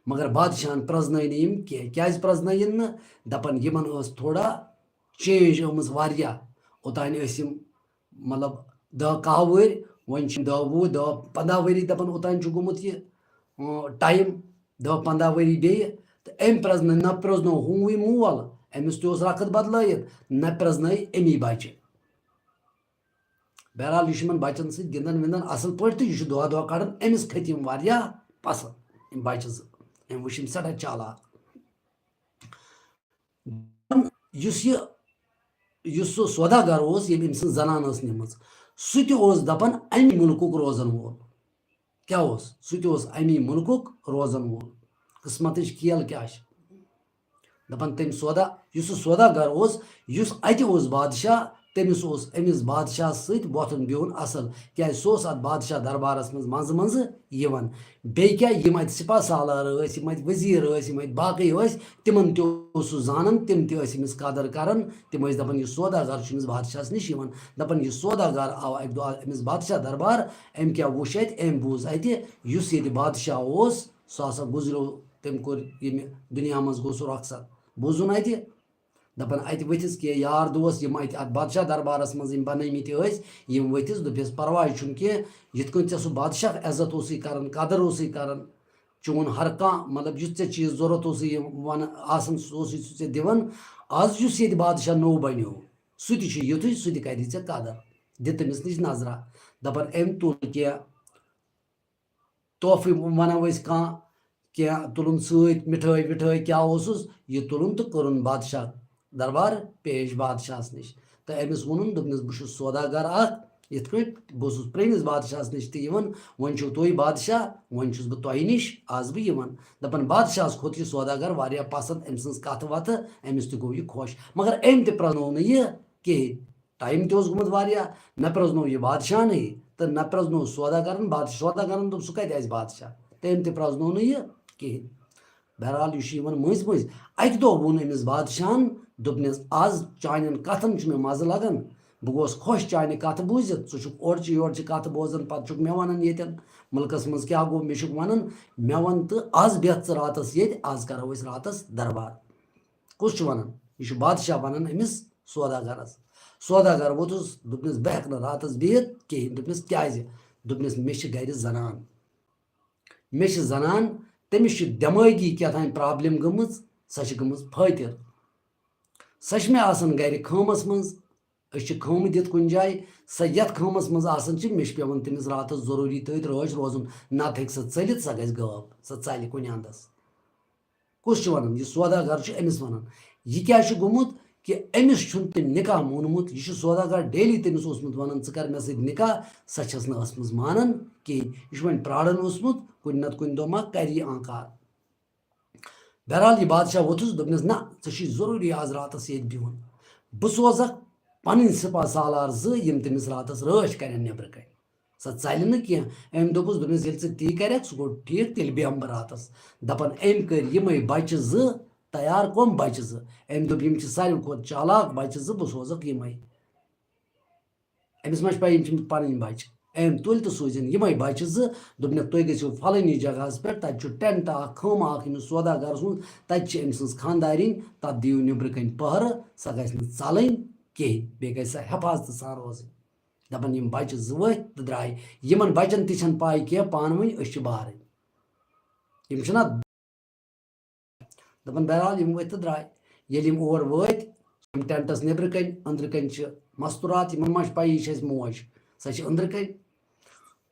مگر بادشاہَن پرٛزنٲے نہٕ یِم کینٛہہ۔ کیٛازِ پرٛزنٲیِن نہٕ؟ دَپان، یِمَن ٲس تھوڑا change آمٕژ واریاہ۔ اوٚتانۍ ٲسۍ یِم، مطلب، دَہ کاہ وُہٕرۍ، وۄنۍ چھِ یِم دَہ وُہ، دَہ پنٛداہ ؤری دَپان، اوٚتانۍ چھُ گوٚمُت یہِ، اۭں، time، دَہ پنٛداہ ؤری بیٚیہِ۔ تہٕ أمۍ پرٛزنٲے، نہ پرٛزنوو ہوٗے مول، أمِس تہِ اوس رَخت بدلٲیِتھ، نہ پرٛزنٲے أمی بَچہٕ۔ بہرحال، یہِ چھُ یِمَن بَچَن سۭتۍ گِنٛدان وِنٛدان اَصٕل پٲٹھۍ، تہٕ یہِ چھُ دۄہ دۄہ کَڑان أمِس کھٔتۍ یِم واریاہ پَسنٛد، یِم بَچہٕ زٕ۔ أمۍ وٕچھ یِم سٮ۪ٹھاہ چالاک۔ یُس یہِ، یُس سُہ سوداگر اوس، ییٚمۍ أمۍ سٕنٛز زنان ٲس نِمٕژ، سُہ تہِ اوس دَپان اَمہِ مُلکُک روزَن وول۔ کیٛاہ اوس؟ سُہ تہِ اوس اَمی مُلکُک روزَن وول۔ قٕسمَتٕچ کھیل کیٛاہ چھِ؟ دَپان تٔمۍ سودا، یُس سُہ سوداگر اوس، یُس اَتہِ اوس بادشاہ، تٔمِس اوس أمِس بادشاہَس سۭتۍ وۄتھُن بِہُن اَصٕل، کیٛازِ سُہ اوس اَتھ بادشاہ دربارَس منٛز منٛزٕ منٛزٕ یِوان۔ بیٚیہِ کیٛاہ، یِم اَتہِ سپاہ سالار ٲسۍ، یِم اَتہِ ؤزیٖر ٲسۍ، یِم اَتہِ باقٕے ٲسۍ، تِمَن تہِ اوس سُہ زانان، تِم تہِ ٲسۍ أمِس قدٕر کَران۔ تِم ٲسۍ دَپان، "یہِ سوداگر چھُ أمِس بادشاہَس نِش یِوان۔" دَپان، یہِ سوداگر آو اَکہِ دۄہ أمِس بادشاہ دربار، أمۍ کیٛاہ وُچھ اَتہِ، أمۍ بوٗز اَتہِ، یُس ییٚتہِ بادشاہ اوس، سُہ ہسا گُزریو، تٔمۍ کوٚر ییٚمہِ دُنیا منٛز گوٚو سُہ رۄخصت۔ بوٗزُن اَتہِ؟ دَپان، اَتہِ ؤتھِس کینٛہہ یار دوس، یِم اَتہِ اَتھ بادشاہ دربارَس منٛز یِم بَنٲومٕتۍ ٲسۍ، یِم ؤتھِس، دوٚپہَس، "پَرواے چھُنہٕ کینٛہہ، یِتھ کٔنۍ ژےٚ سُہ بادشاہ عزت اوسُے کَران، قدٕر اوسُے کَران، چون ہر کانٛہہ، مطلب، یُس ژےٚ چیٖز ضوٚرَتھ اوسُے یہِ وَنہٕ آسان، سُہ اوسُے سُہ ژےٚ دِوان۔ آز یُس ییٚتہِ بادشاہ نوٚو بَنیو، سُہ تہِ چھُ یُتھُے، سُہ تہِ کَری ژےٚ قدٕر۔ دِ تٔمِس نِش نظرہ۔" دَپان، أمۍ تُل کینٛہہ تحفہٕ وَنو أسۍ کانٛہہ، کینٛہہ تُلُن سۭتۍ، مِٹھٲے وِٹھٲے کیٛاہ اوسُس، یہِ تُلُن تہٕ کوٚرُن بادشاہ دربار پیش بادشاہَس نِش۔ تہٕ أمِس ووٚنُن، دوٚپنَس، "بہٕ چھُس سوداگر اَکھ، یِتھ کٲٹھۍ بہٕ اوسُس پرٛٲنِس بادشاہَس نِش تہِ یِوان، وۄنۍ چھِو تُہۍ بادشاہ، وۄنۍ چھُس بہٕ تۄہہِ نِش، آز بہٕ یِوان۔" دَپان، بادشاہَس کھوٚت یہِ سوداگر واریاہ پَسنٛد، أمۍ سٕنٛز کَتھ وَتھٕ، أمِس تہِ گوٚو یہِ خۄش۔ مگر أمۍ تہِ پرٛزنوو نہٕ یہِ کِہیٖنۍ۔ Time تہِ اوس گوٚمُت واریاہ، نہ پرٛزنوو یہِ بادشاہنٕے تہٕ نہ پرٛزنوو سوداگرن۔ بادشاہ، سوداگرن دوٚپ، "سُہ کَتہِ آسہِ بادشاہ؟" تہٕ أمۍ تہِ پرٛزنوو نہٕ یہِ کِہیٖنۍ۔ بہرحال، یہِ چھُ یِوان مٔنٛزۍ مٔنٛزۍ۔ اَکہِ دۄہ ووٚن أمِس بادشاہن، دوٚپنَس، "آز چانٮ۪ن کَتھن چھُ مےٚ مَزٕ لَگان، بہٕ گوس خۄش چانہِ کَتھٕ بوٗزِتھ، ژٕ چھُکھ اورچہِ یورچہِ کَتھٕ بوزان، پَتہٕ چھُکھ مےٚ وَنان ییٚتٮ۪ن مُلکَس منٛز کیٛاہ گوٚو، مےٚ چھُکھ وَنان، مےٚ وَن تہٕ آز بیٚہہ ژٕ راتَس ییٚتہِ، آز کَرو أسۍ راتَس دربار۔" کُس چھُ وَنان؟ یہِ چھُ بادشاہ وَنان أمِس سوداگرَس۔ سوداگر ووٚتھُس، دوٚپنَس، "بہٕ ہٮ۪کہٕ نہٕ راتَس بِہِتھ کِہیٖنۍ۔" دوٚپنَس، "کیٛازِ؟" دوٚپنَس، "مےٚ چھِ گَرِ زَنان۔ مےٚ چھِ زَنان، تٔمِس چھِ دٮ۪مٲغی کیٛاہ تام پرابلم گٔمٕژ، سۄ چھِ گٔمٕژ پھٲتِر۔ سۄ چھِ مےٚ آسان گرِ خٲمَس منٛز، أسۍ چھِ خٲمہٕ دِتھ کُنہِ جایہِ، سۄ یَتھ خٲمَس منٛز آسان چھِ، مےٚ چھِ پٮ۪وان تٔمِس راتَس ضروٗری تٔتھۍ رٲچھ روزُن، نَتہٕ ہیٚکہِ سۄ ژٔلِتھ، سۄ گژھِ غٲب، سۄ ژَلہِ کُنہِ اَندَس۔ کُس چھُ وَنان؟ یہِ سوداگر چھُ أمِس وَنان۔ یہِ کیٛاہ چھُ گوٚمُت کہِ أمِس چھُنہٕ تٔمۍ نِکاح مونمُت؟ یہِ چھُ سوداگر ڈیلی تٔمِس اوسمُت وَنان، "ژٕ کر مےٚ سۭتۍ نِکاح"، سۄ چھَس نہٕ ٲسمٕژ مانان کِہیٖنۍ۔ یہِ چھُ وۄنۍ پرٛاران اوسمُت، کُنہِ نَتہٕ کُنہِ دۄہ ما کَرِ یہِ آنکار۔ بہرحال، یہِ بادشاہ ووٚتھُس، دوٚپنَس، "نہ، ژےٚ چھُے ضروٗری آز راتَس ییٚتہِ بِہُن۔ بہٕ سوزَکھ پَنٕنۍ سِپاہ سالار زٕ، یِم تٔمِس راتَس رٲچھ کَرن نیٚبرٕ کَنہِ۔ سۄ ژَلہِ نہٕ کینٛہہ۔" أمۍ دوٚپُس، دوٚپنَس، "ییٚلہِ ژٕ تی کَرَکھ، سُہ گوٚو ٹھیٖک، تیٚلہِ بیٚہمہٕ بہٕ راتَس۔" دَپان، أمۍ کٔرۍ یِمَے بَچہٕ زٕ تیار۔ کۄم بَچہٕ زٕ؟ أمۍ دوٚپ، "یِم چھِ ساروی کھۄتہٕ چالاک بَچہٕ زٕ، بہٕ سوزَکھ یِمَے۔" أمِس ما چھِ پَے، یِم چھِ پَنٕنۍ بَچہٕ؟ أمۍ تُلۍ تہٕ سوٗزِن یِمَے بَچہٕ زٕ، دوٚپنَکھ، "تُہۍ گٔژھِو فَلٲنی جگہَس پٮ۪ٹھ، تَتہِ چھُ ٹٮ۪نٹ اَکھ، خٲمہٕ اَکھ أمِس سوداگَر سُنٛد، تَتہِ چھِ أمۍ سٕنٛز خانٛدارِنۍ، تَتھ دِیِو نیٚبرٕ کَنۍ پَہرٕ، سۄ گژھِ نہٕ ژَلٕنۍ کِہیٖنۍ، بیٚیہِ گژھِ سۄ حفاظتہٕ سان روزٕنۍ۔" دَپان، یِم بَچہٕ زٕ ؤتھۍ تہٕ درٛاے۔ یِمَن بَچَن تہِ چھَنہٕ پَے کینٛہہ پانہٕ ؤنۍ أسۍ چھِ بارٕنۍ۔ یِم چھِنہ دَپان، بہرحال، یِم ؤتھۍ تہٕ درٛاے۔ ییٚلہِ یِم اور وٲتۍ، یِم ٹٮ۪نٹَس نیٚبرٕ کَنۍ، أنٛدرٕ کَنۍ چھِ مَستوٗرات، یِمَن ما چھِ پَیی، یہِ چھِ اَسہِ موج، سۄ چھِ أنٛدرٕ کَنۍ۔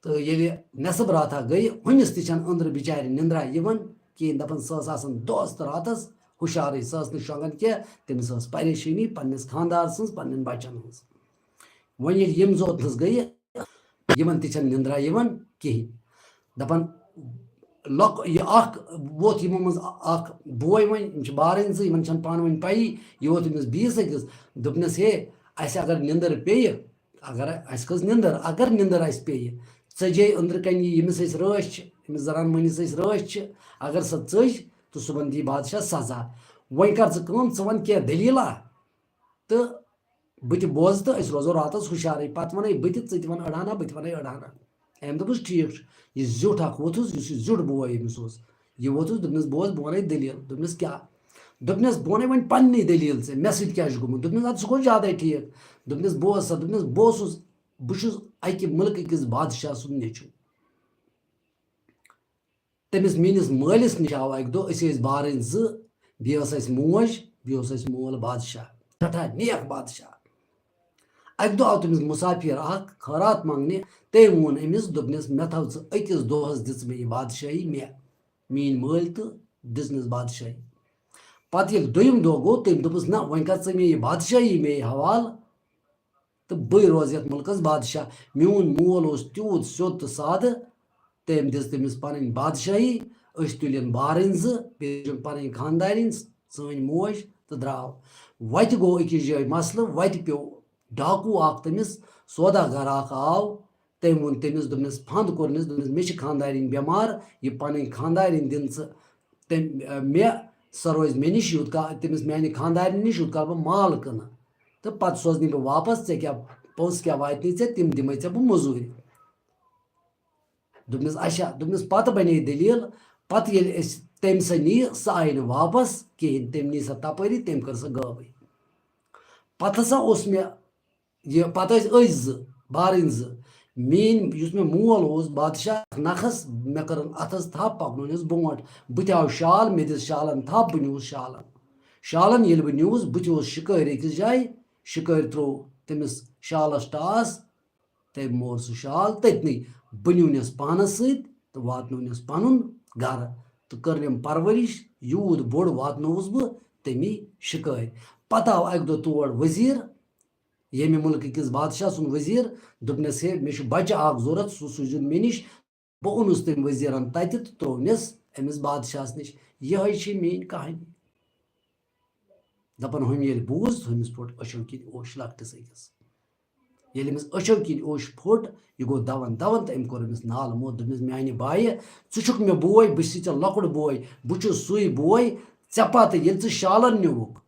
تہٕ ییٚلہِ نٮ۪صٕب راتھا گٔیہِ، ہُمِس تہِ چھَنہٕ أنٛدرٕ بِچارِ نِنٛدرا یِوان کِہیٖنۍ۔ دَپان، سۄ ٲس آسان دۄہَس تہٕ راتَس ہُشارٕے، سۄ ٲس نہٕ شۄنٛگان کینٛہہ، تٔمِس ٲس پریشٲنی پنٛنِس خانٛدار سٕنٛز، پنٛنٮ۪ن بَچَن ہٕنٛز۔ وۄنۍ ییٚلہِ یِم زٕ اوٚتنَس گٔیہِ، یِمَن تہِ چھَنہٕ نِنٛدرا یِوان کِہیٖنۍ۔ دَپان، لۄک-، یہِ اَکھ ووت یِمو منٛز اَکھ بوے، وۄنۍ یِم چھِ بارٕنۍ زٕ، یِمَن چھَنہٕ پانہٕ ؤنۍ پَیی، یہِ ووت أمِس بیٚیِس أکِس، دوٚپنَس، "ہے، اَسہِ اگر نِنٛدٕر پیٚیہِ، اگر اَسہِ کھٔژ نِنٛدٕر، اگر نِنٛدٕر اَسہِ پیٚیہِ، ژٕ جے أنٛدرٕ کَنہِ یہِ، ییٚمِس أسۍ رٲچھ چھِ، أمِس زَنان مٔہنِس أسۍ رٲچھ چھِ، اگر سۄ ژٔج، تہٕ صُبحن دی بادشاہ سزا۔ وۄنۍ کر ژٕ کٲم، ژٕ وَن کینٛہہ دٔلیٖلہ تہٕ بہٕ تہِ بوزٕ تہٕ أسۍ روزو راتَس ہُشارٕے۔ پَتہٕ وَنَے بہٕ تہِ، ژٕ تہِ وَن أڑہانہ، بہٕ تہِ وَنَے أڑہانہ۔" أمۍ دوٚپُس، "ٹھیٖک چھُ۔" یہِ زیُٹھ اَکھ ووٚتھُس، یُس یہِ زیُٹھ بوے أمِس اوس، یہِ ووٚتھُس، دوٚپنَس، "بوز، بہٕ وَنَے دٔلیٖل۔" دوٚپنَس، "کیٛاہ؟" دوٚپنَس، "بہٕ وَنَے وۄنۍ پنٛنی دٔلیٖل ژےٚ، مےٚ سۭتۍ کیٛاہ چھُ گوٚمُت؟" دوٚپنَس، "اَدٕ سُہ گوٚو زیادَے ٹھیٖک۔" دوٚپنَس، "بوز سا۔" دوٚپنَس، "بہٕ اوسُس، بہٕ چھُس اَکہِ مُلکہٕ کِس بادشاہ سُنٛد نیٚچوٗ۔" تٔمِس میٲنِس مٲلِس نِش آو اَکہِ دۄہ، أسۍ ٲسۍ بارٕنۍ زٕ، بیٚیہِ ٲس اَسہِ موج، بیٚیہِ اوس اَسہِ مول بادشاہ، سٮ۪ٹھاہ نیک بادشاہ۔ اَکہِ دۄہ آو تٔمِس مُسافِر اَکھ خٲرات منٛگنہِ، تٔمۍ ووٚن أمِس، دوٚپنَس، "مےٚ تھٲو ژٕ أکِس دۄہَس، دِژ مےٚ یہِ بادشٲہی مےٚ، میٛٲنۍ مٲلۍ تہٕ دِژنَس بادشٲہی۔" پَتہٕ ییٚلہِ دوٚیِم دۄہ گوٚو، تٔمۍ دوٚپُس، "نہ، وۄنۍ کَر ژٕ مےٚ یہِ بادشٲہی مے حوالہٕ۔" تہٕ بٕے روزٕ یَتھ مُلکَس بادشاہ۔ میون مول اوس تیوٗت سیوٚد تہٕ سادٕ، تٔمۍ دِژ تٔمِس پَنٕنۍ بادشٲہی، أسۍ تُلِن بارٕنۍ زٕ، بیٚیہِ چھُن پَنٕنۍ خانٛدارِنۍ، سٲنۍ موج، تہٕ درٛاو۔ وَتہِ گوٚو أکِس جایہِ مسلہٕ، وَتہِ پیوٚو ڈاکوٗ اَکھ تٔمِس، سوداگر اَکھ آو، تٔمۍ ووٚن تٔمِس، دوٚپنَس، پھنٛد کوٚرنَس، دوٚپنَس، "مےٚ چھِ خانٛدارِنۍ بٮ۪مار، یہِ پَنٕنۍ خانٛدارِنۍ دِن ژٕ تٔمۍ، مےٚ، سۄ روزِ مےٚ نِش یوٗت کال، تٔمِس میٛانہِ خانٛدارِنۍ نِش یوٗت کال بہٕ مال کٕنہٕ۔" تہٕ پتہٕ سوزنہٕ بہٕ واپس، ژےٚ کیٛاہ پونٛسہٕ کیٛاہ واتنٕے ژےٚ، تِم دِمَے ژےٚ بہٕ مٔزوٗرِ۔ دوٚپنَس، "اچھا۔" دوٚپنَس، پتہٕ بنے دٔلیٖل، پتہٕ ییٚلہِ أسۍ تٔمۍ سۄ نی، سۄ آیہِ نہٕ واپس کِہیٖنۍ، تٔمۍ نی سۄ تپٲری، تٔمۍ کٔر سۄ غٲبٕے۔ پتہٕ ہسا اوس مےٚ یہِ، پتہٕ ٲسۍ أسۍ زٕ، بارٕنۍ زٕ۔ میٛٲنۍ، یُس مےٚ مول اوس بادشاہ نکھس، مےٚ کٔرٕن اتھس تھپھ، پکنوونس برونٛٹھ۔ بہٕ تہِ آوُس شال، مےٚ دِژ شالن تھپھ، بہٕ نیوٗس شالن۔ شالن ییٚلہِ بہٕ نیوٗس، بہٕ تہِ اوسُس شِکٲرۍ أکِس جایہِ، شِکٲرۍ ترٛوو تٔمِس شالس ٹاس، تٔمۍ مور سُہ شال تٔتنٕے۔ بہٕ نیوٗنس پانس سۭتۍ تہٕ واتنوونس پنُن گرٕ تہٕ کٔرنم پرورش، یوٗت بوٚڑ واتنووُس بہٕ تٔمی شِکٲرۍ۔ پتہٕ آو اکہِ دۄہ تور وزیر، ییٚمہِ مُلکہٕ کِس بادشاہ سُنٛد وزیر، دوٚپنس، "ہے، مےٚ چھُ بچہٕ اکھ ضوٚرتھ، سُہ سوٗزِو مےٚ نِش۔" بہٕ اوٚنُس تٔمۍ وزیرن تتہِ تہٕ ترٛوونس أمِس بادشاہس نِش۔ یِہے چھِ میٛٲنۍ کہانی۔ دپان، ہُمۍ ییٚلہِ بوٗز، ہُمِس پھوٚٹ أچھو کِنۍ اوٚش لۄکٹِس أکِس۔ ییٚلہِ أمِس أچھو کِنۍ اوٚش پھوٚٹ، یہِ گوٚو دوان دوان تہٕ أمۍ کوٚر أمِس نالہٕ موت، دوٚپنس، "میانہِ بایہِ، ژٕ چھُکھ مےٚ بوے، بہٕ چھُسے ژےٚ لۄکُٹ بوے، بہٕ چھُس سُے بوے، ژےٚ پتہٕ ییٚلہِ ژٕ شالن نیوٗکھ۔"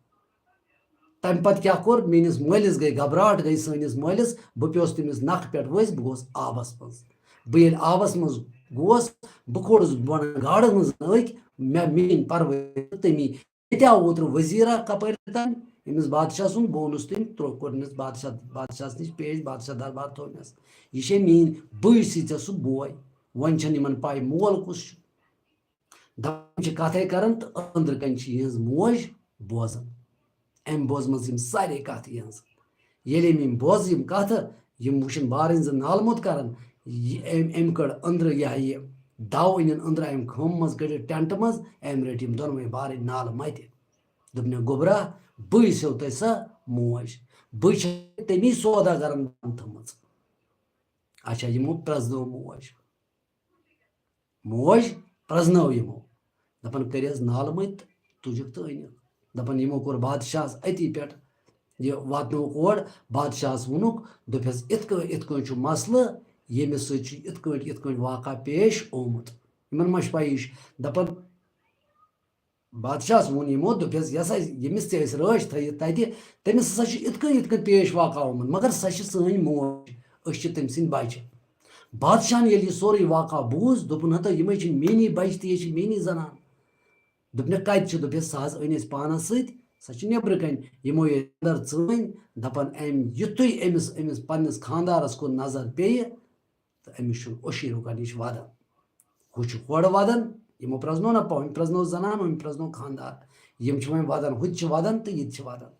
تمہِ پتہٕ کیٛاہ کوٚر؟ میٲنِس مٲلِس گٔے گھبراہٹ، گٔے سٲنِس مٲلِس، بہٕ پیوس تٔمِس نکھٕ پٮ۪ٹھ ؤسۍ، بہٕ گوس آبس منٛز۔ بہٕ ییٚلہِ آبس منٛز گوس، بہٕ کھوٚرُس بۄنہٕ گاڈٕ ہٕنٛز نٲکۍ، مےٚ میٲنۍ پرورش تٔمی۔ ییٚتہِ آو اوترٕ وزیرا کپٲرۍ تام، أمِس بادشاہ سُنٛد بونُس تٔمۍ ترٛوو، کوٚرنس بادشاہ، بادشاہس نِش پیش، بادشاہ دربار تھوٚونس۔ یہِ چھے میٲنۍ، بٕے چھُسے ژےٚ سُہ بوے۔ وۄنۍ چھنہٕ یِمن پاے مول کُس چھُ۔ دَپان چھِ کَتھَے کَران تہٕ أنٛدرٕ کَنۍ چھِ یِہٕنٛز موج بوزان۔ أمۍ بوزمَژ یِم سارے کَتھٕ یِہٕنٛز۔ ییٚلہِ أمۍ یِم بوزٕ یِم کَتھٕ، یِم وٕچھِن بارٕنۍ زٕ نالہٕ موٚت کَران، یہِ أمۍ أمۍ کٔڑ أنٛدرٕ یہِ ہا یہِ دَو أنِن أنٛدرٕ، أمۍ خٲمہٕ منٛز کٔڑِتھ ٹٮ۪نٛٹہٕ منٛز، أمۍ رٔٹۍ یِم دۄنوَے بارٕنۍ نالہٕ مَتہِ۔ دوٚپنَکھ، "گوٚبرا، بٕے چھَسو تۄہہِ سۄ موج، بٕے چھَس تٔمی سوداگرَن بَنٛد تھٲومٕژ۔" اچھا، یِمو پرٛزنٲو موج۔ موج پرٛزنٲو یِمو۔ دَپان، "کٔرِہَس نالہٕ مٔتۍ، تُجُکھ تہٕ أنِکھ۔" دَپان، یِمو کوٚر بادشاہَس أتی پٮ۪ٹھ یہِ واتنووُکھ اور۔ بادشاہَس ووٚنُکھ، دوٚپہَس، "یِتھ کٔنۍ، یِتھ کٔنۍ چھُ مسلہٕ، ییٚمِس سۭتۍ چھُ یِتھ کٔنۍ، یِتھ کٔنۍ واقعہ پیش آمُت۔ یِمَن ما چھِ پَیی چھِ؟" دَپان، بادشاہَس ووٚن یِمو، دوٚپہَس، "یۄس اَسہِ، ییٚمِس ژےٚ اَسہِ رٲچھ تھٲیِتھ تَتہِ، تٔمِس ہسا چھُ یِتھ کٔنۍ، یِتھ کٔنۍ پیش واقعہ آمُت، مگر سۄ چھِ سٲنۍ موج، أسۍ چھِ تٔمۍ سٕنٛدۍ بَچہِ۔" بادشاہَن ییٚلہِ یہِ سورُے واقعہ بوٗز، دوٚپُن، "ہتا، یِمَے چھِ میٛٲنی بَچہِ تہٕ یہِ چھِ میٛٲنی زنان۔" دوٚپنَکھ، "کَتہِ چھِ؟" دوٚپہَس، "سۄ حظ أنۍ اَسہِ پانَس سۭتۍ، سۄ چھِ نیٚبرٕ کَنۍ۔" یِمو ییٚلہِ اَندَر ژٲنۍ، دَپان، أمۍ یُتھُے أمِس، أمِس پنٛنِس خانٛدارَس کُن نظر پیٚیہِ، تہٕ أمِس چھُنہٕ اوشی رُکان، یہِ چھُ وَدان۔ ہُہ چھُ ہورٕ وَدان، یِمو پرٛزنوو نہ پَ-، أمۍ پرٛزنوو زَنان، أمۍ پرٛزنوو خانٛدار۔ یِم چھِ وۄنۍ وَدان، ہُہ تہِ چھِ وَدان تہٕ یہِ تہِ چھِ وَدان۔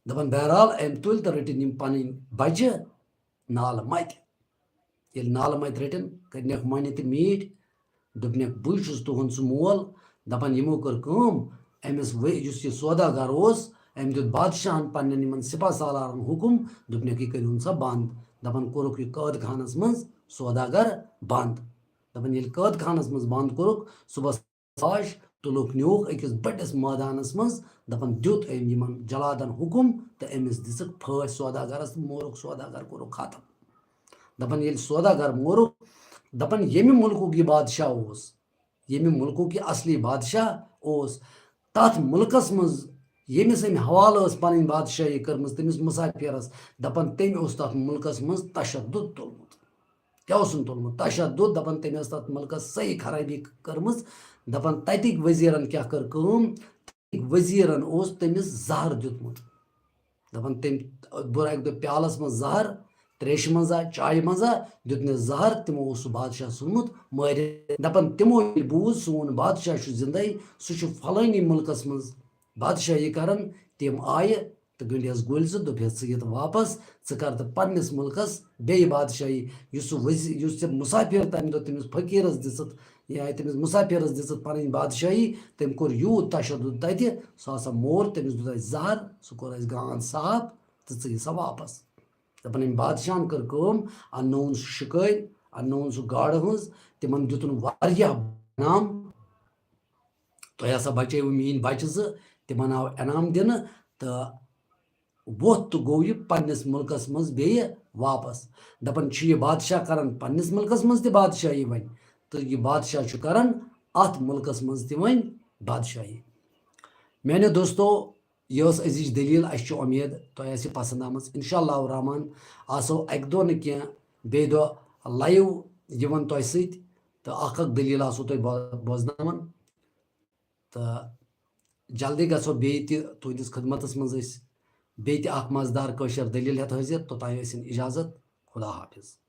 دَپان، بہرحال، أمۍ تُلۍ تہٕ رٔٹِن یِم پَنٕنۍ بَچہِ نالہٕ مَتہِ۔ ییٚلہِ نالہٕ مَتہِ رٔٹِن، کٔرنَکھ مۄنہِ تہٕ میٖٹھۍ، دوٚپنَکھ، "بٕے چھُس تُہُنٛد سُہ مول۔" دَپان، یِمو کٔر کٲم، أمِس وۄنۍ یُس یہِ سوداگر اوس، أمۍ دیُت بادشاہَن پنٛنٮ۪ن یِمَن سِپاہ سالارَن حُکُم، دوٚپنَکھ، "یہِ کٔرِو سا بنٛد۔" دَپان، کوٚرُکھ یہِ قٲد خانَس منٛز سوداگر بنٛد۔ دَپان، ییٚلہِ قٲد خانَس منٛز بنٛد کوٚرُکھ، صُبحَس آش تُلُکھ نیوٗکھ أکِس بٔڑِس مٲدانَس منٛز، دَپان، دیُت أمۍ یِمَن جلادَن حُکُم تہٕ أمِس دِژٕکھ پھٲسۍ سوداگرَس تہٕ مورُکھ سوداگر، کوٚرُکھ ختم۔ دَپان، ییٚلہِ سوداگر مورُکھ، دَپان، ییٚمہِ مُلکُک یہِ بادشاہ اوس، ییٚمہِ مُلکُک یہِ اصلی بادشاہ اوس، تَتھ مُلکَس منٛز ییٚمِس أمۍ حوالہٕ ٲس پَنٕنۍ بادشاہی کٔرمٕژ، تٔمِس مُسافِرَس، دَپان، تٔمۍ اوس تَتھ مُلکَس منٛز تشدد تُلمُت۔ کیٛاہ اوسُن تُلمُت؟ تشدد۔ دَپان، تٔمۍ ٲس تَتھ مُلکَس صحیح خرٲبی کٔرمٕژ۔ دَپان، تَتِکۍ ؤزیٖرَن کیٛاہ کٔر کٲم؟ تَتِکۍ ؤزیٖرَن اوس تٔمِس زَہر دیُتمُت۔ دَپان، تٔمۍ بوٚر اَکہِ دۄہ پیالَس منٛز زَہر، تریشہِ منٛز ہا، چایہِ منٛز ہا، دیُت مےٚ زَہر، تِمو اوس سُہ بادشاہ ژھُنمُت مٲرِتھ۔ دَپان، تِمو ییٚلہِ بوٗز، سون بادشاہ چھُ زِندَے، سُہ چھُ فلٲنی مُلکَس منٛز بادشاہی کران، تِم آیہِ تہٕ گٔنڈِس گُلۍ زٕ، دوٚپہَس، "ژٕ یہِ تہٕ واپس، ژٕ کر تہٕ پننِس مُلکَس بیٚیہِ بادشاہی۔" یُس سُہ وزی-، یُس ژےٚ مُسافِر تَمہِ دۄہ تٔمِس فقیٖرَس دِژٕتھ، یا تٔمِس مُسافِرَس دِژٕتھ پَنٕنۍ بادشاہی، تٔمۍ کوٚر یوٗت تشدد تَتہِ، سُہ ہسا مور، تٔمِس دیُت اَسہِ زَہر، سُہ کوٚر اَسہِ گان صاف، تہٕ ژٕ یہِ سا واپس۔ دَپان، أمۍ بادشاہَن کٔر کٲم، اَننووُن سُہ شِکٲرۍ، اَننووُن سُہ گاڈٕ ہٕنٛز، تِمَن دیُتُن واریاہ انعام، "تۄہہِ ہسا بچٲوٕ میٛٲنۍ بچہٕ زٕ"، تِمَن آو انعام دِنہٕ، تہٕ ووٚتھ تہٕ گوٚو یہِ پننِس مُلکَس منٛز بیٚیہِ واپس۔ دَپان چھُ، یہِ بادشاہ کران پننِس مُلکَس منٛز تہِ بادشاہی وۄنۍ، تہٕ یہِ بادشاہ چھُ کران اَتھ مُلکَس منٛز تہِ وۄنۍ بادشاہی۔ میٛانیو دوستو، یہِ ٲس أزِچ دٔلیٖل۔ اَسہِ چھِ اُمید تۄہہِ آسہِ پسنٛد آمٕژ۔ اِنشاء اللہ الرحمن آسو اَکہِ دۄہ نہٕ کینٛہہ بیٚیہِ دۄہ live یِوان تۄہہِ سۭتۍ، تہٕ اَکھ اَکھ دٔلیٖل آسو تۄہہِ بو-، بوزناوان۔ تہٕ جلدی گژھو بیٚیہِ تہِ تُہٕنٛدِس خدمتس منٛز أسۍ بیٚیہِ تہِ اَکھ مزٕدار کٲشِر دٔلیٖل ہٮ۪تھ حٲضِر۔ توٚتام ٲسِن اِجازت۔ خدا حافظ۔